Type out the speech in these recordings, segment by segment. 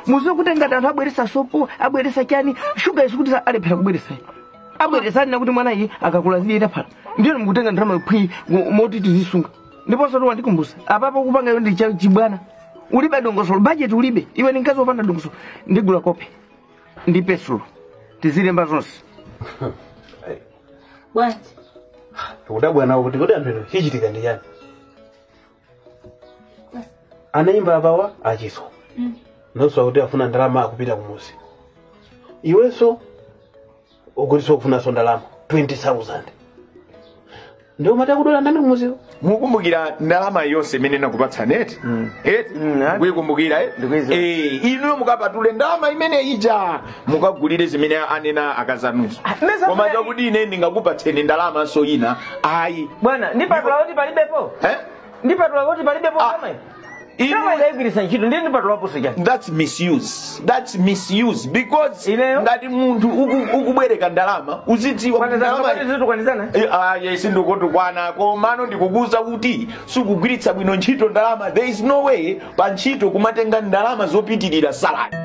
Muziwe kuti ngati anthu abweresa sopo, abweresa chani, shuga isikuti alephera kubweresa. Abweresani nakuti mwana iye akakula zidye phala. Ndiyo mukutenga ndalama phwi moti tizisunga. Ndiponso wandikumbusa. Apapo kupanga iyo ndi chibwana. Ulibe dongosolo, budget ulibe. Iwe ni mkazi wopanda dongosolo. Ndigula kope. Ndi pesulo. Tizilemba zonse. Bwanji. Tikudabwa nawo kuti kodi anthu eno chichitika ndi chani? Anaimba apawa achiso. Nonso akuti afuna ndalama akupita kumuzi. Iwenso ukuti ukufunanso ndalama 20,000. Ndio mata kudola ndani kumuziwo. Mukumbukira ndalama yonse imene nakupatsa neti? Eti? Mukuikumbukira eh? Inuyo mukapatule ndalama imene ija mukagulire zimene anena akazanunso. Koma chakuti ine ndingakupatseni ndalama so ina ayi. Bwana, ndipatula kuti palibepo. Eh? Ndipatula kuti palibepo kama. That's misuse. That's misuse because ngati munthu ukubwereka ndalama uzidziwa ndalama yes ndikutukwana komano ndikukuza kuti sukugwiritsa bwino ntchito ndalama. There is no way pa ntchito kumatenga ndalama zopitirira salary.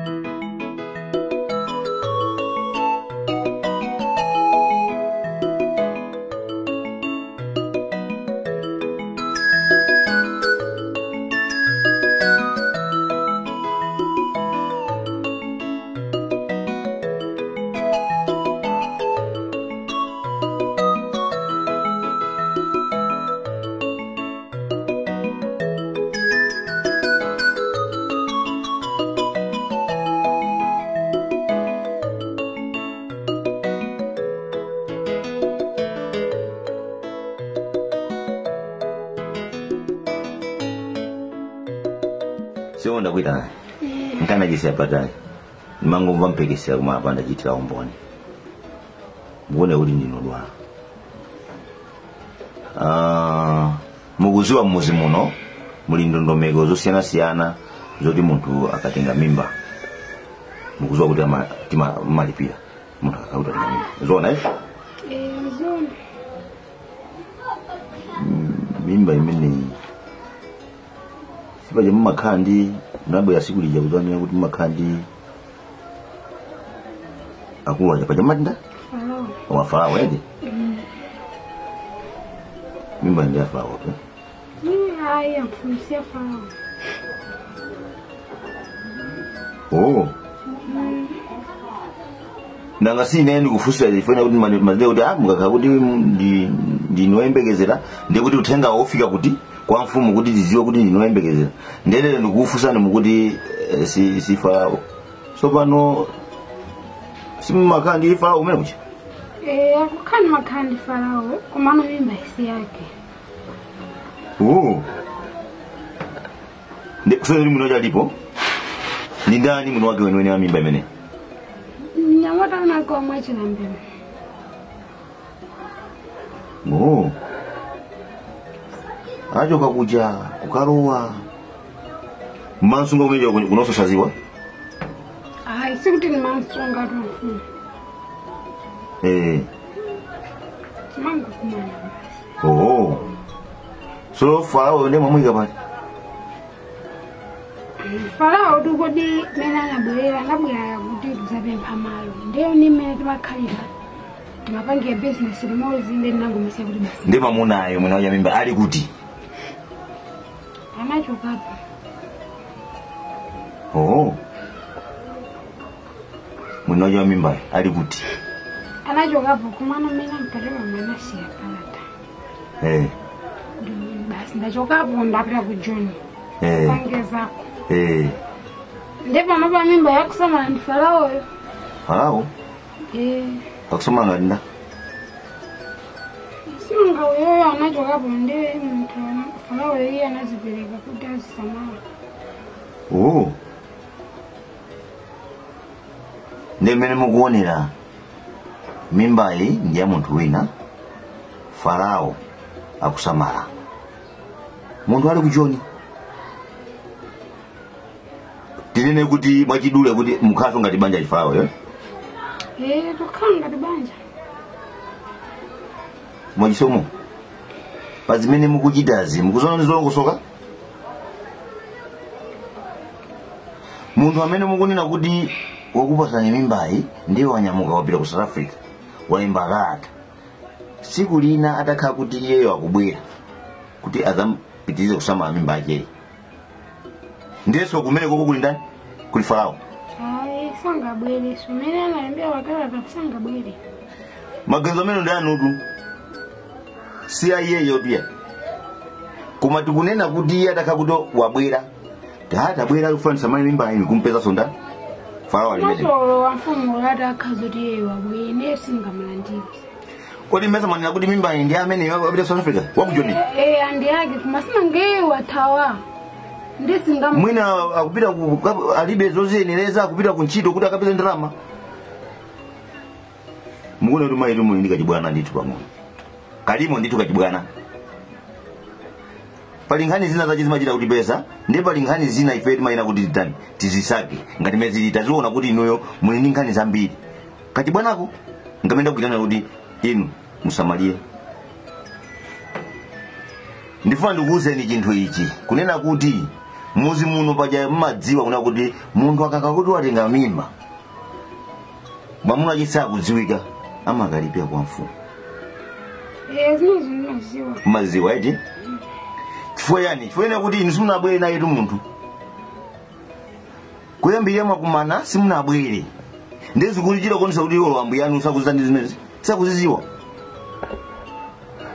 Siwonda kuita nkana jisi apatali mangomva mpekesera kuma apanda chitira umboni muone kuti ndinodwala. Mukuziwa mmuzi muno muli ndondomeko zosiyanasiyana zoti munthu akatenga mimba mukuziwa kuti amalipira munthu akatenga mimba zona izo zona mimba imeneyi sipaja mumakhandi nabwera siku lija kuzanira kuti mumakhandi akulu aja paja matinda wa Farao ede mimba ndi ya Farao tu ayi amfumisia Farao. Oh nanga si nene ndikufunsira chifukwa kuti mazile kuti mukakhala kuti ndinoyembekezera ndikuti uthenga wofika kuti kwa mfumu kuti tiziwe kuti ndinoyembekezera ndelere ndikufunsani mukuti si Farao. So pano simumakhala ndi Farao umene kucha akukhala makhala ndi Farao komano mimba isi yake. Oh ndikusonyera mwini wake alipo ndi ndani mwini wake weniweni wa mimba imene? Mnyamata unakomwa chinambebe. Oh achoka kuja kukarowa mansunga umeja kunososaziwa. Ayi sikuti ni mansunga tu. Mangu kumana. Oh so Farao ndiye mwamwika pali Farao tukodi mena anabwerera anabwerera kuti tuzapempha malo ndiyo ni mmene timakhalira timapangira business limodzi ndi ndinangomisiya kuti basi. Ndi mamunayo mwina waja mimba ali kuti anachokapo. Oh mwina waja mimba ali kuti anachokapo kumano mmene ankatero mwanasiya palata. Basi ndachokapo ndapita ku Joni. Pangezako. Ndipo mapa mimba yakusoma ndi Farao. Farao? Akusoma ngati nda? Singa uyoyo anachokapo ndi munthu Farao iye anazipereka kuti azisamala. Oh ndi mmene mukuonera mimbayi ndi ya munthu wina Farao akusamala munthu ali kuchoni. Tinene kuti mwachidule kuti mukhaso ngati banja Farao eh? Tukhala ngati banja. Mwachisomo pa zimene mukuchitazi mukuzoona ndi zolongosoka? Munthu amene mukunena kuti wakupasani mimbayi ndiye wanyamuka wapita ku South Africa, walemba kalata. Tsiku lina atakhala kuti iyeyo akubwera kuti adzampitirize kusamala mimba yakeyi. Ndiyenso kumene koko kuli ndani? Kuli Farao. Ayi, sangabwere. Sumene analembera wakalata sangabwere. Maganizo amene ndi anutu si iyeyo pia. Koma tikunena kuti iye atakhala kuti wabwera, tabwera kufanisa mali mimba inu kumpeza sonda Farao alimene. Masolo wa mfumu ulata akhazoti iyeyo wabwere ndiye singamulandire. Kodi mmesa mwanena kuti mimba iyi ndi amene wapita South Africa wakujoni? Andi ake koma sinangeyo wathawa. Ndiye singamu Mwina akupita alibe zoziyenereza akupita kuntchito kuti akapeze ndalama. Mukuona kuti mayi muli ndi kachibwana ndithu pang'ono. Kalimo ndithu kachibwana. Pali nkhani zina zachi zimachita kuti pesa, ndiye pali nkhani zina ife timayina kuti titani tizisake. Ngati mezi taziona kuti inuyo muli ndi nkhani zambiri. Kachibwanako ngamene ndakuyitana kuti inu musamaliye. Ndifuna ndikuwuzeni chinthu ichi, kunena kuti muzi muno paja mmadziwa kuna kuti munthu akaka kuti watenga mimba, mwamuna achisakudziwika amakalipira kwa mfumu. Zimenezo ndimaziwa. Mmaziwa eti? Chifukwa yani, chifukwa ena kuti inu simunabwere nayetu munthu. Kuyambirira mwakumana simunabwere. Ndizikulichira kuonesa kuti iwo ambuye anu sakuzani zimenezi, sakuziziwa.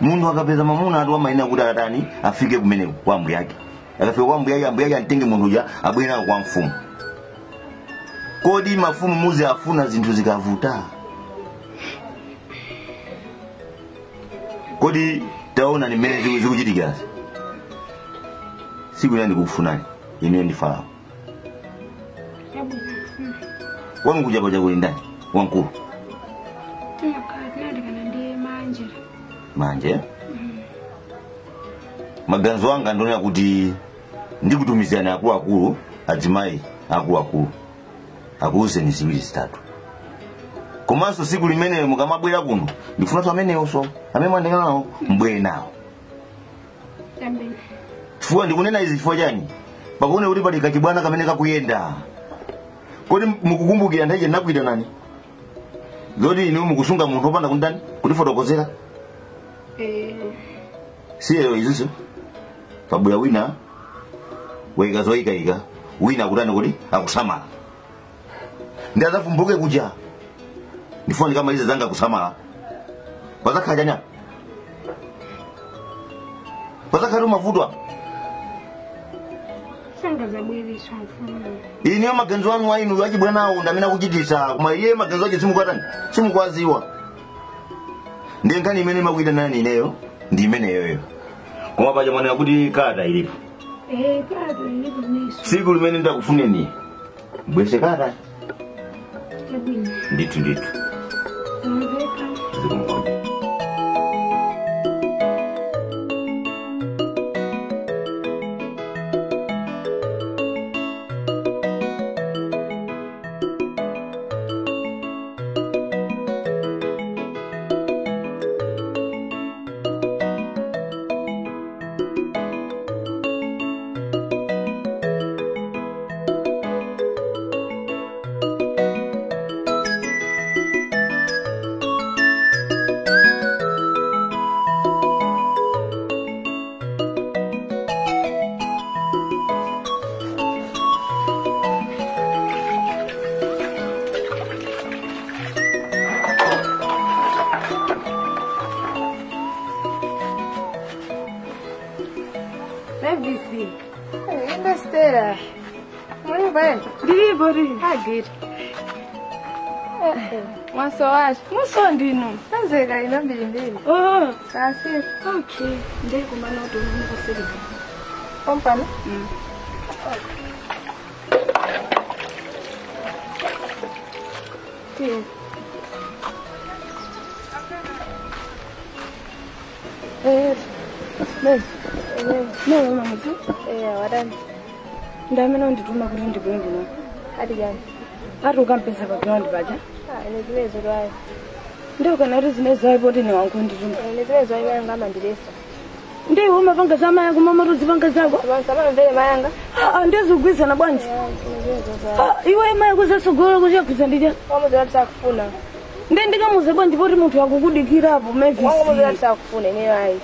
Munthu akapeza mamuna atu amayenera kuti akatani afike kumeneko kwa ambuye ake. Akafika kwa ambuye ake, ambuye ake amtenge munthu uja abwere nawo kwa mfumu. Kodi mafumu muzi afuna zinthu zikavuta? Kodi taona ni mmene zikuchitika? Siku ina ndikukufunani, ine ndi Farao. Wangu kuja paja kuli ndani? Wankulu. Manje? Maganizo anga ndonena kuti ndikutumizirani akuluakulu, adzimayi akuluakulu, akuwuzeni ziwiri zitatu. Komanso siku limene mukamabwera kuno, ndifunanso ameneyonso, amene mwandengana nawo, mbwere nawo. Chifukwa ndikunena izi chifukwa chani? Pakuona kuti pali kachibwana kamene kakuyenda. Kodi mukukumbukira nthawi ija ndinakuyitanani? Zoti inu mukusunga munthu wopanda kundani? Kutifotokozera? Si lero izinso. Pabwera wina wayika zoyikayika, wina akutani kuti akusamala. Ndi adzafumbuke kuja. Ndifuna ndikamalize zanga kusamala. Pazakhala chani apa? Pazakhala mavuto apa? Sangazabwereswa mfumu. Ine maganizo anu ainu achibwana awo ndamene akuchititsa, koma iye maganizo ake simukatani, simukwaziwa. Ndiye nkhani imene imakuyitanani ineyo ndi imeneyoyo. Koma paja mwanena kuti kalata ilipo. Kalata ilipo neso. Tsiku limene ndakufuneni bwese kalata. Chabwino. Ndithu ndithu. Zamveka. Zikumveka. Stella. Muri bene? Ndilipo tili. Agiri. Mwaso wacho. Muso ndinu. Tanzeka ina mbili mbili. Oh. Kasi. Okay. Ndiye kumana utono mukuseri. Kompano? Okay. No, mama. Wadani. Ndamene ndituma kuti ndibwere kuno. Ati jani. Ati ukampeza pa ground paja. Ine zimenezo lwayo. Ndiye ukanati zimenezo ayi poti ine wangu ndituma. Ine zimenezo ayi ngama ndilesa. Ndiwe umapanga za maya kumama tuzipanga zako. Samana mvere mayanga. Ah ndizugwiza bwanji. Ah iwe maya kuzasogolo kuchakuzandija. Wamuzira tisakufuna. Ndiye ndikamuza bwanji poti munthu akukudikira apo Mavis. Wamuzira tisakufuna ineyo ayi.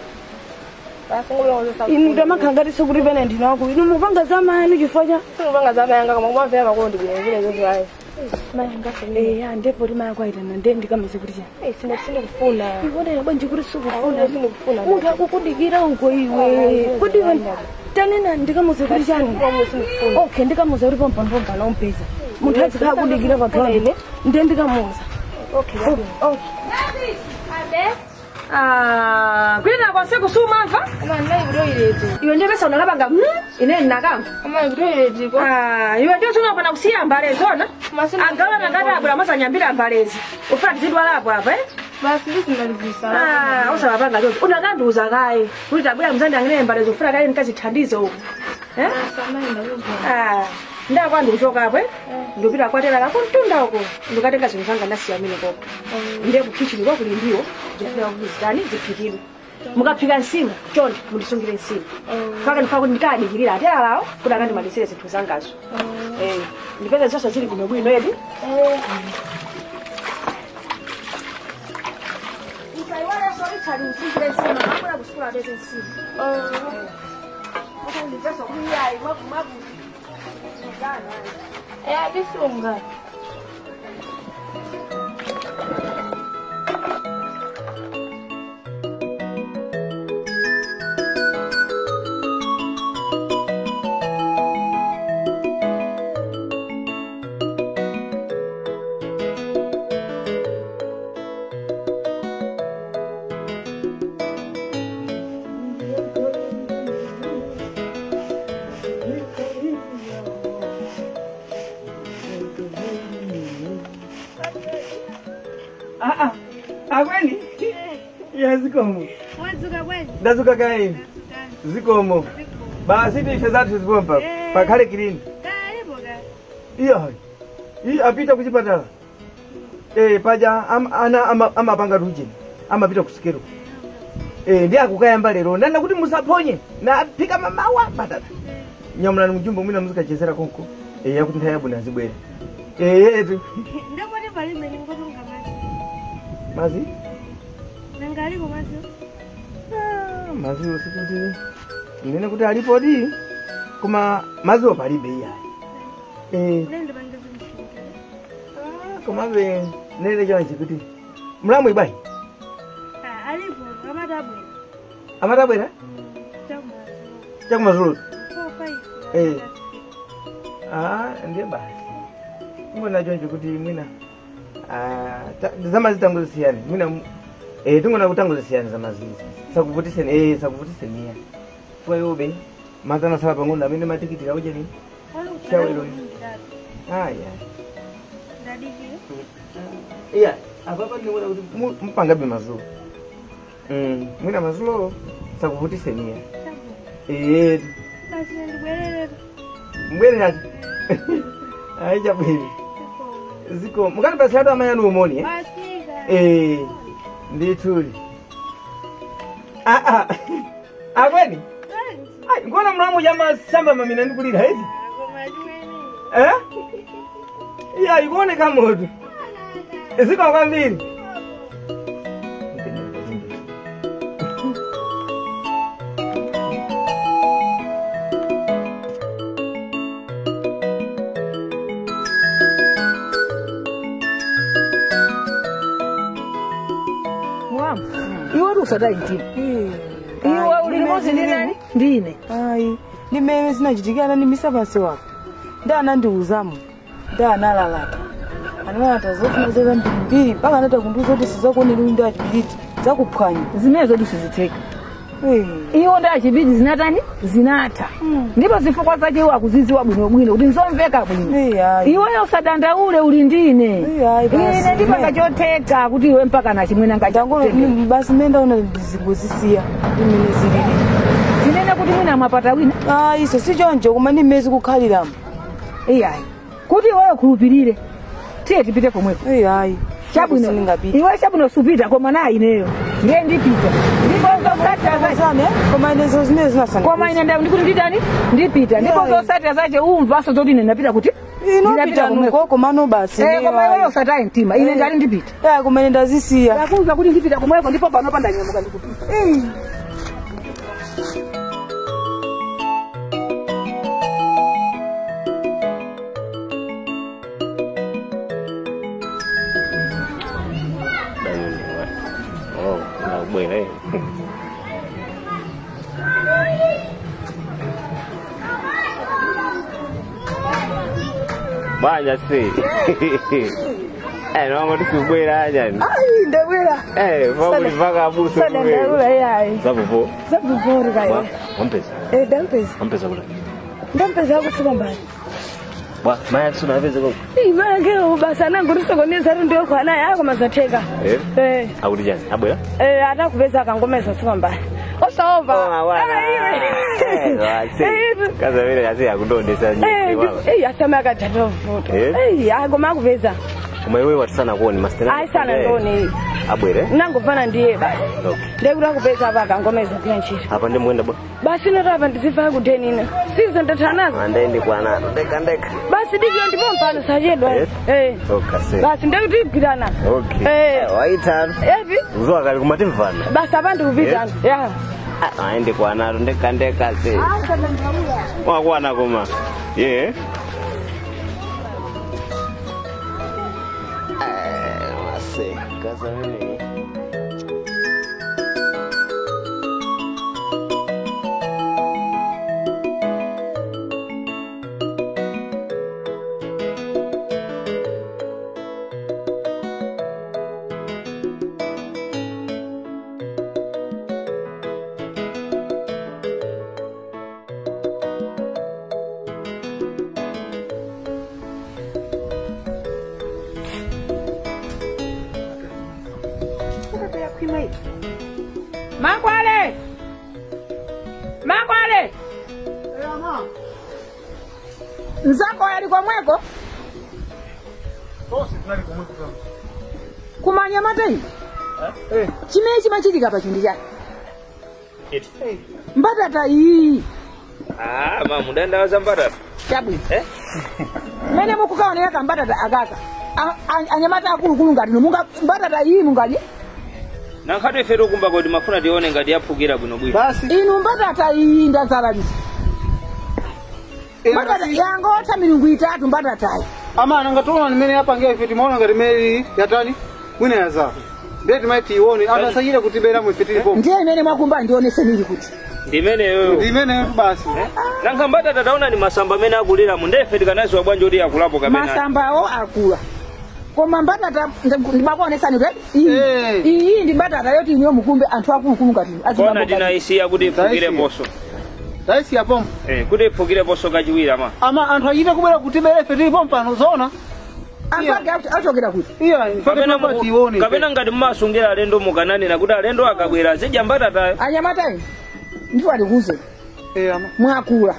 Inu ndamakhangati sokuti pene ndine wako. Inu mupanga za maya chifukwa cha. Mupanga za mayanga koma kumamvera makolo ndi bwino zile zozo ayi. Mayanga eh ndipo limaya kwaitana ndiye ndikamuza kuti chani. Eh sindikufuna. Iwonera bwanji kuti sukufuna. Sindikufuna. Munthu akukudikira uko iwe. Kuti iwe tanena ndikamuza kuti chani. Okay ndikamuza kuti pompano umpeza. Munthu adzikhala kudikira pa ground. Ndiye ndikamuza. Okay. Okay. Abe. Ah, kwina kwa siku sumamva? Ama ndai kutoilet. Iwe ndiye pesa unakapanga ine nakamva. Ama kutoilet ko. Ah, iwe ndiye tunapana kusiya mbale zona. Agawa nakata abula masanyambira mbalezi. Ufuna tizidwala apo apa eh? Basi ndizimalizisa. Ah, usabapanga choncho. Unakandiuza kaye. Kuti tabwera mzandi angene mbalezo ufuna kaye nikazithandize uko. Eh? Ah, ndakwa ndikuchoka apo eh? Ndupita kwatera la kuntunda uko. Ndikatenga zinthu zanga ndasiya mine koko. Ndiye ku kitchen kwa kuli ndiwo. Zofuna kuzitani ziphikidwe. Mukaphika nsima chonde mundisungire nsima. Paka ndifuna kuti ndikadikirira atera lawo kuti akandimalizire zinthu zangazo. Eh, ndipeza zonse zili kuno bwino edi. Eh, bisunga. Akweni? Ya zikomo. Wazuka bwanji? Ndazuka kai. Zikomo. Basi tife zathu zipompa. Pakhale kilini. Kalipo ka. Iyo. Iyi apita kuchipatala. Eh paja ana amapanga tuje. Amapita kusikero. Eh ndi akukayamba lero. Nana kuti musaphonye. Na phika mamawa batata. Nyamulani mjumbo mwina muzikachezera konko. Eh yakuti nthawi yabwino azibwera. Eh etu. Ndapoti palibe ningotunga mazi. Mazi? Nangaliko mazi. Ah, mazi usikuti. Nene kuti alipo di. Koma mazi palibe iya. Eh. Nende banga zimshinga. Ah, koma be nene chanje kuti. Mlamu ibai. Ah, alipo amatabwera. Amatabwera? Chakumazulu. Eh. Ah, ndiye basi. Mbona chanje kuti mwina. Ah, zamazi tangozisiyana. Mwina eh tungona kutangozisiyana zamazi. Sakuvutiseni sakuvutiseni ya. Kwa hiyo be mazana sala pang'ono amene matikiti auje ni. Shawilo. Ah ya. Ndadiki. Iya, apapa ndikuona kuti mpanga be mazulu. Mwina mazulu sakuvutiseni ya. Eh. Basi ndibwerere. Mbwerere. Ayi chabwino. Ziko, mukani basi hatu amayanu umoni eh? Eh, ndithuli. Ah ah. Akweni? Ai, ngona mlamu jama samba mamina ndikulira hizi. Eh? Iya, ikuone kamoto. Ziko kwambiri. Iwe usadaiti. Iwe ulimozi ndi nani? Ndine. Ai, nimene zinachitikana ni misabasi wako. Ndana ndiuzamu. Ndana lalata. Analalata zofuna zera mbili mpaka anata kunduza kuti sizakuonera ndi achibiriti zakuphwanya. Zimene zoti sizitheka. Iwo ndi achibiriti zinatani? Zinatha. Ndipo zifukwa zake iwo akuzidziwa bwinobwino kuti nzomveka bwino. Iweyo usadandaule uli ndine. Ine ndipanga chotheka kuti iwe mpaka na chimwene ngachitenge. Basi menda una ndizingozisiya ndimene zilili. Zinene kuti mwina mwapata wina. Ah, iso si choncho koma ndi mmezi kukhaliramo. Iyayi. Kuti iweyo khulupirire. Tiye tipite komweko. Iyayi. Chabwino. Iwe chabwino supita koma na ineyo. Ndiye ndipita. Ndipo zosatira zache koma ine zimene zinasana koma ine ndikuti nditani ndipita ndipo zosatira zache umvaso zoti ine ndapita kuti inopita nuko komano basi koma iweyo usataye mtima ine ndali ndipita koma ine ndazisiya ndakumva kuti ndipita komweko ndipo panopa ndanyamuka ndikupita Bwera banja si nongo tisubwera ajani ai ndabwera vakulivaka abuso ndabwera yayi zavuvo zavuvo kaya wampeza ndampeza wampeza kula ndampeza akutsika mbali bwa maya kusuna apeze koko imange basa nangotisokoneza ati ndiyo khwana yako mazatheka akuti chani abwera atakupeza akangomeza tsika mbali osaopa kazamene asi akundondesa asame akajatovuta koma akupeza koma iwe watisana kuoni masitena ayi sana ndioni abwere nangofana ndiye basi ndekuti akupeza apa akangomeza kuya ntchito apa ndimuyenda bwa basi notapa ndizifaya kuthenina sizo ndathanazo andaende kwanano ndeka ndeka basi dikiyo ndipo mpano sachedwa basi ndekuti igwirana waitano epi uzowa kali kumatimvana basi apa ndikupitana ya aende kwanalo ndeka ndeka se wakwana koma ye mase kazamene Makwale! Makwale! Nzako yali komweko? Kumanya matai? Chimene chimachitika pa chindi chake. Mbatata iyi. Ma mudanda wa mbatata. Chabwino. Mene mukukaoneka mbatata akaka. Anyamata akulukulu ngati munga mbatata iyi mungadye. Nankhatu ife tokumba kuti mafuna tione ngati yaphukira bwino bwino. Basi. Inu mbatata iyi ndazalalitsa. Mbatata yangotha milungu itatu mbatatayi. Ama ngationa nimene yapangira ife timaona ngati imene yatani mwina yazaa. Ndiye timaiti ione atasachita kutibera mu ife tilipo. Ndiye imene mwakumba ndionese nili kuti. Ndimeneyo. Ndimeneyo basi. Nankha mbatata taona ni masamba amene akulira mu ndefe tikanaziwa bwanji kuti akulapo kapena. Masambawo akula. Koma mbatata ndimakuonesani kuti iyi ndi mbatata yoti inuyo mukumbe anthu akulukulu ngati Kona tinaisiya kuti iphukire poso. Taisiya pompo. Kuti iphukire poso kachiwiri ama. Ama anthu achite kubwera kutibera ife tilipo mpano zoona. Anthu ake achokera kuti. Iya, kapena ngati mmasungira alendo mukananena kuti alendo akabwera azidya mbatatayo. Anyamatayi ndiwo alikuze. Ama. Mwakula.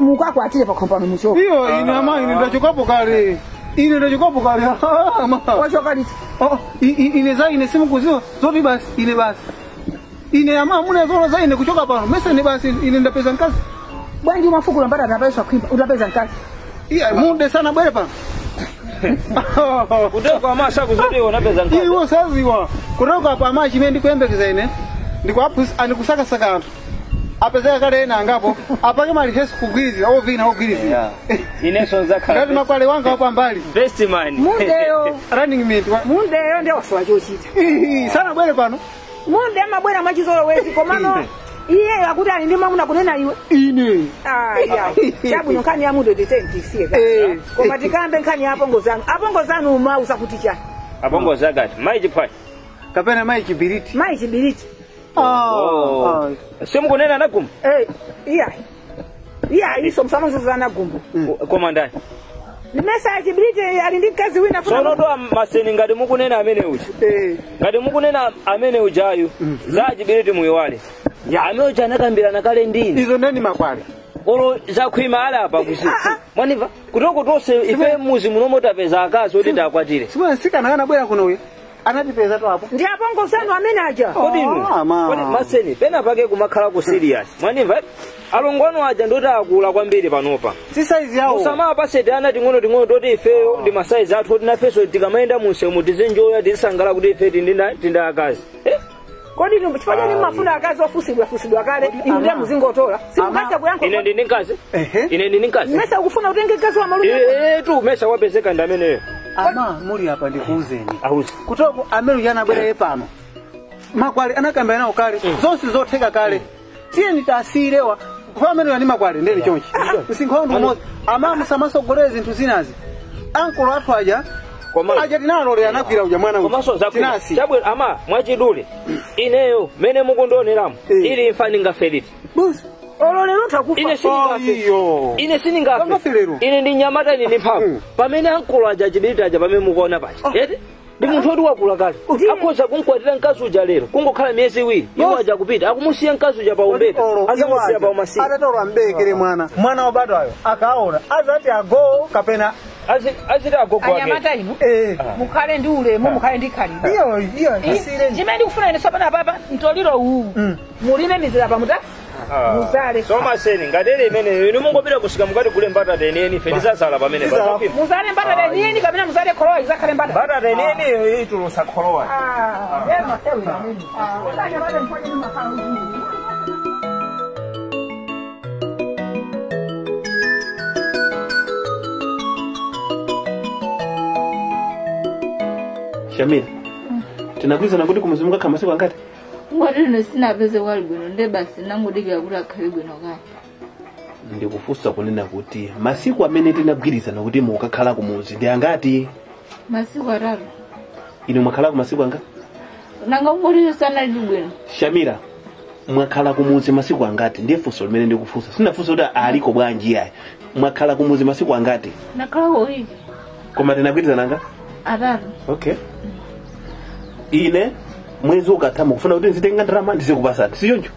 Mukakwatire pa kompano muchoka. Iyo ine ama ine ndachokapo kale. Ine ndachokapo kale. Ama. Wachoka liti. Ine za ine simukuziwa zoti basi ine basi. Ine ama mune zolo za ine kuchoka pano. Mese ine basi ine ndapeza nkazi. Bwanji umafukula mbatata apesa kuimba utapeza nkazi. Iya munde sana bwere pano. Kutoka amasa kuzoti unapeza nkazi. Iwo saziwa. Kutoka apa ama chimene ndikuyembekeza ine. Ndikusakasaka anthu. Apezeka kale ena angapo apake malihesi kugwirizira ovina ogwirizira. Ineso nzakhala. Ngati makwale wanga wapambali. Best man. Mundeyo. Running mate. Mundeyo ndiye wasowa chochita. Sana bwere pano. Munde amabwera mwachizolowezi komano iye akuti ali ndi mwamuna kunena iwe. Ine. Chabwino nkhani ya mundo nditentisiye. Koma tikambe nkhani ya apongozi anu. Apongozi anu umauza kuti chani. Apongozi akati mayi chiphwanya. Kapena mayi chibiriti. Mayi chibiriti. Simukunena na gumbo? Iya. Iya iso msamazuzana na gumbo. Koma ndani. Nimesa chibiriti ali ndi mkazi wina funa. Sono ndo maseni ngati mukunena amene uja. Ngati mukunena amene ujayu za chibiriti muyiwale. Amene uja anakambirana kale ndini. Izo ndeni makwale. Olo zakhwima ala apa kusi. Mwaniva kutoko tonse ife muzi munomo tapeza akazi oti takwatire. Simwe nsikana kana bwera kuno uyu. Anatipeza tu apo. Ndi apongozano amene aja. Kodi inu? Kodi maseni pena pake kumakhala ku serious. Mwanimva? Alongwano aja ndoti akula kwambiri panopa. Si size yawo. Musamapa pasete ana ting'ono ting'ono toti ifeyo ndi masaizi athu oti nafenso tikamayenda munsewu tizinjoya tizisangala kuti ife tindi akazi. Kodi inu chifukwa chani mumafuna akazi ofusidwa fusidwa kale inu ndiye muzingotola. Simukatha kuyankha. Ine ndini nkazi? Ine ndini nkazi? Mesa ukufuna utenge mkazi wa malume? Tu mesa wapezeka ndi ameneyo. Ama muli apa ndikuuzeni. Kutoko amene uja anabwera pano. Makwale anakamba nawo kale. Zonse zotheka kale. Tiyeni tasiirewa. Kwa amene yani makwale ndeni chonchi. Msinkhondo umodzi. Ama musamasogolere zinthu zinazi. Ankolo athu aja. Aja tinalolera anakwira uja mwana uja. Komanso zakwira. Chabwino ama mwachidule. Ineyo mene mukundioneramo. Ili imfa ndingafeliti. Busi. Ololero takufa. Ine sindingafe. Ine sindingafe. Ine ndi nyamata ine ndi mphamvu. Pamene ankolo aja chibiriti aja pamene mukuona pacha. Eti? Ndi munthu oti wakula kale. Akhoza kumkwatira mkazi uja lero. Kungokhala miyezi iwiri. Iwo aja kupita. Akumusiya mkazi uja pa umbeta. Azamusiya pa umasiye. Atatolwa mbekere mwana. Mwana wobadwayo akaona azati ago kapena aziti agogo ake. Anyamata inu. Mukhale ndi ulemu mukhale ndi khalidwe. Iyo isire. Chimene ndikufuna ine sopana papa mtoliro uwu. Mulime mizira pamuta. Muzale. Soma seni ngatele imene inu mungopita kusika mukati kule mbatata enieni ife tizasala pamene pa. Muzale mbatata enieni kapena muzale kholowa izakhale mbatata. Mbatata enieni itulusa kholowa. Ema sewe amene. Anyamata mfanye ni makhala uwu. Shamira. Tinagwirizana kuti kumuzimuka kama siku angati? Ngoti sinapeze kwali bwino nde basi nangudikira kuti akhale bwino kale. Ndikufunsa kunena kuti masiku amene tinagwirizana kuti mukakhala kumuzi ndi angati? Masiku atatu. Inu mwakhala ku masiku angati? Nanga ngoti sanali bwino. Shamira, mwakhala kumuzi masiku angati? Ndiye funso limene ndikufunsa. Sinafunsa kuti aliko bwanji ayi. Mwakhala kumuzi masiku angati? Nakhala wiki. Koma tinagwirizana anga? Atatu. Okay. Ine mwezi ukatha mukufuna kuti nzitenga ndalama ndizikupasani sichoncho?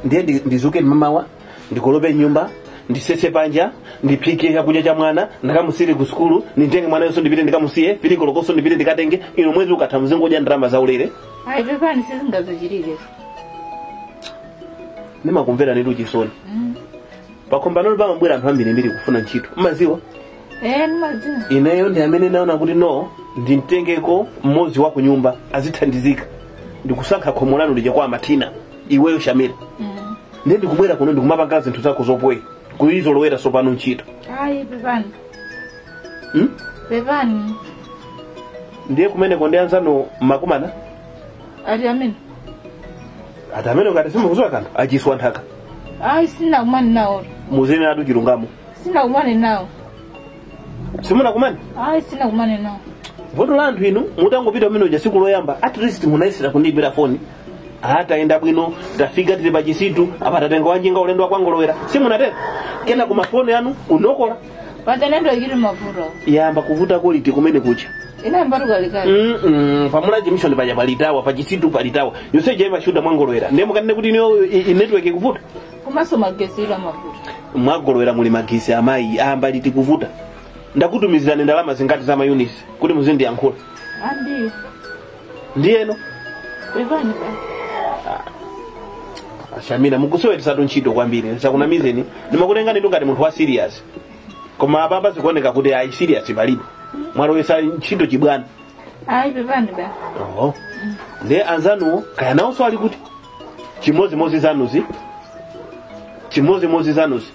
Ndiye ndizuke mamawa ndikolope nyumba ndisese panja ndiphike chakudya cha mwana ndikamusire ku sukulu nditenge mwana yonso ndipite ndikamusiye filikolokoso ndipite ndikatenge. Ino mwezi ukatha mzingodya ndalama zaulere. Ayi pepani sizingazochitike. Ndimakumvera netu chisoni. Pakhombanolo pamabwera anthu ambirimbiri kufuna ntchito mmaziwa? Mmaziwa. Ineyo ndi amene naona kuti no ndimtengeko mmodzi wa kunyumba azithandizika. Ndikusankha khomo lanu lija kwa Matina iweyo Shamira. Ndiye ndikubwera kuno ndikumapanga zinthu zako zopoyi kuizolowera sopano ntchito. Ayi pepani. Pepani. Ndiye kumeneko ndi anzanu makumana? Ati amene. Ati amene ngati simukudziwa kanthu achiswa nthaka. Ayi sinakumane nawo. Muzene adu chilungamo. Sinakumane nawo. Simunakumane? Ayi sinakumane nawo. Voto la anthu inu mutangopita umene uja siku loyamba at least munayesera kundiyimbira foni. Atayenda bwino tafika tili pa chisitu apa tatenga wanjinga ulendo wa kwangolowera simunatero kena kuma foni yanu unokola. Patanendo ikili mavuto. Yamba kuvuta quality kumene kucha. Inayamba tukalikali. Pamula chimishoni paja palitawa pa chisitu palitawa yonse jema shuda mwangolowera ndiye mukanene kuti iniyo network ikuvuta. Komanso magesi ilo amavuta. Mwagolowera muli magesi amayi amba liti kuvuta. Ndakutumizirani ndalama zingati za mayunisi kuti muzindiyankhula. Andiyo. Ndiyeno? Pepani ba. Shamira mukusowetsa ntchito kwambiri ndisakunamizeni ndimakutengani ngati munthu wa serious. Koma apapa zikuoneka kuti ayi serious palibe. Mwalowetsa ntchito chibwana. Ayi pepani ba. Oh. Ndiye anzanuwo kaya nawonso ali kuti chimodzimodzi zanuzi. Chimodzimodzi zanuzi.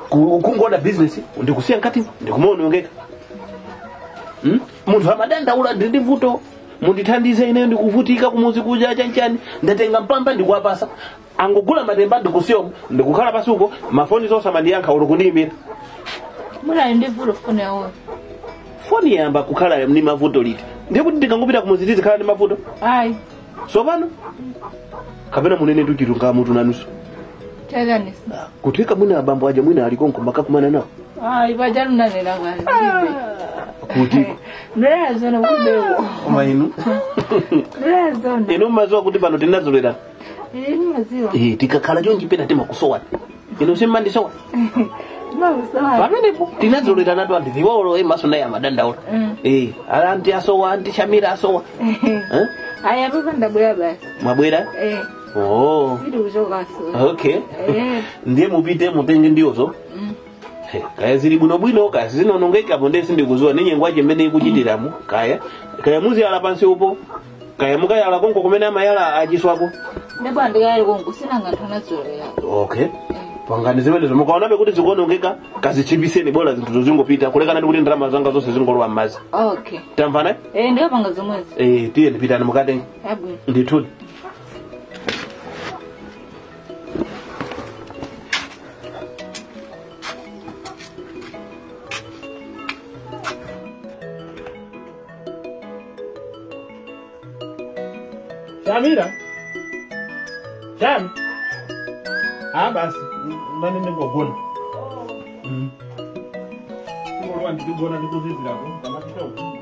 Kungoda business ndikusiya nkati ndikumaonongeka. Munthu amadandaula ndi vuto mundithandize ineyo ndikuvutika kumuzi kuja chanchani ndatenga mpamba ndikuwapasa angogula matemba ndikusiya ndikukhala pasuko mafoni zonse amandiyankha ulo kundiyimbira. Muna ndi vuto foni yawo. Foni yamba kukhala ndi mavuto liti. Ndiye kuti ndikangopita kumuzi tizikhala ndi mavuto? Ayi. Sopano? Kapena munene tuchilungamo tunanuso. Chadanisa. Kutika mwina abambo aja mwina alikonko makakumana nawo. Ayi pajanu nanena kwani. Kuti. Ndazona kubeko. Koma inu. Ndazona. Inu mazuwa kuti pano tinazolera. Inu maziwa. Tikakhala chonchi pena timakusowa. Inu simmandisowa. Timakusowa. Pamenepo tinadzolera natu anthu ziwolo emaso naye amadandaula. Ala anti asowa, anti Shamira asowa. Eh? Aya papa ndabwera basi. Mwabwera? Eh. Oh. Sindikuchokaso. Okay. Eh. Ndiye mupite mutenge ndiyozo. Kaya zili bwinobwino, kaya zinonongekapo, ndiye sindikuziwa ni nyengo yache mmene ikuchitiramo. Kaya kaya muziyala pansi upo, kaya mukayala konko kumene amayala achiswako. Ndipo andikayali konko sinanga anthu anadzolera. Okay, pangani zimenezo. Mukaonabe kuti zikuonongeka, kazichipiseni, bola zinthu zingopita kulekana ndi kuti ndalama zanga zonse zingolowa m'madzi. Okay. Tamvana? Eh, ndikapanga zomwezi. Eh, tiye ndipitani mukatenge. Abwino. Ndithudi. Shamira. Shami. Ah basi, mane ndingogona. Ngolowa ndikugona ndikuzizirako, kamapita uku.